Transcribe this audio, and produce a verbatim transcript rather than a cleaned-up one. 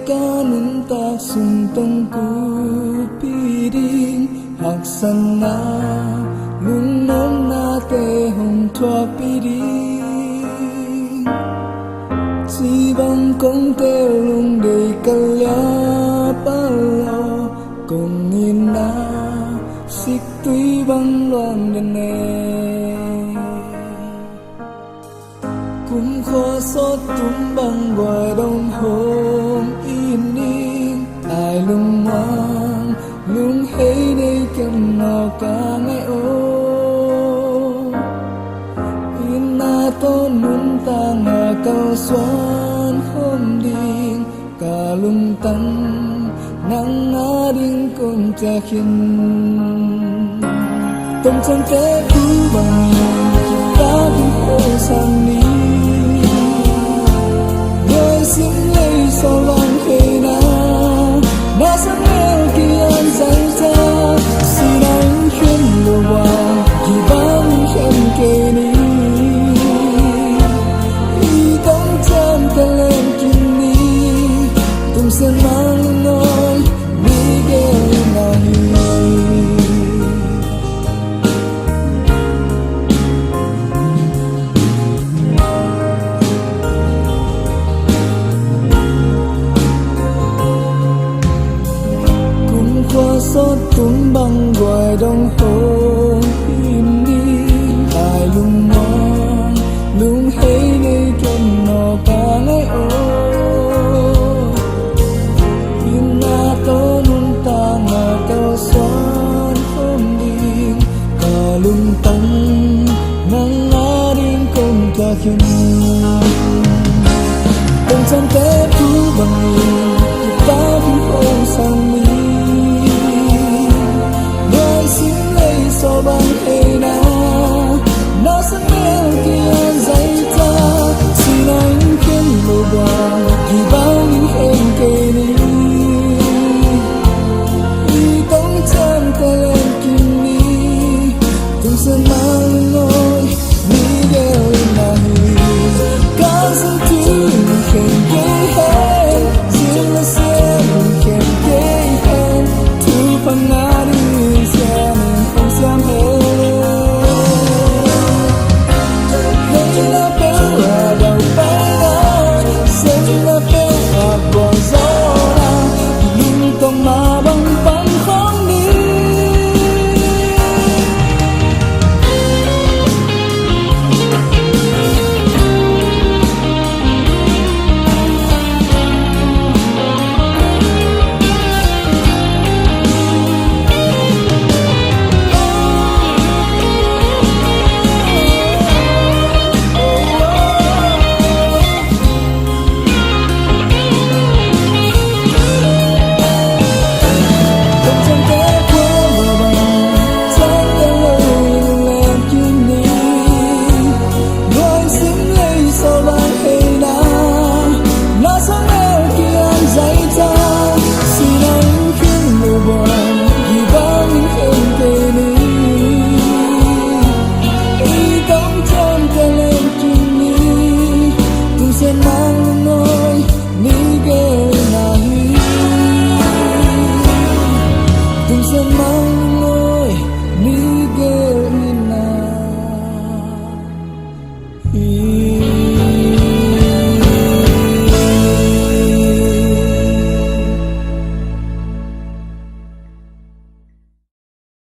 Ka nuntak sung tawh kong kuppih ding, haksatna, lungnuamnate hong thuakpih ding. Ci bang kong teel lungdei ka liap a lo, kong itna siktui bang luang den e. Kumkhua sawt tum bang guai dong hong it ning, tai lungmuang lunghei nei ken nawk ka ngai aw. Itna tawh nuntakna kalsuan khawm ding, ka lungtang nang ading kong ciah khin. Tomcante thu bangin kitat ding hong sang ni. Luai sim lei sawl bang hei na, na sang mel kian zai ta, sihna in khen lo a, gibang in khen kei ni. I tong ciam ka lem khin ni, tung sen mang nawi, mi gel na hi. Kumkhua sawt tum bang guai dong hong it ning, tai lungmuang lunghei nei ken nawk ka ngai aw. Itna tawh nuntakna kalsuan khawm ding, ka lungtang nang ading kong ciah khin. Tomcante thu bangin kitat ding hong sang ni. Luai sim lei sawl bang hei na, na sang mel kian zai ta, sihna in khen lo a, gibang in khen kei ni. I tong ciam ka lem khin ni, tung sen mang nawi, mi gel na hi. Ka sung tu khen kei hen, cil la siam khen kei hen, thu phan nga ding siam in hong siam hen. Hei na peuh a dau pai na, sem na peuh a guang zaw na, lungtong ma bang pang khawm ni.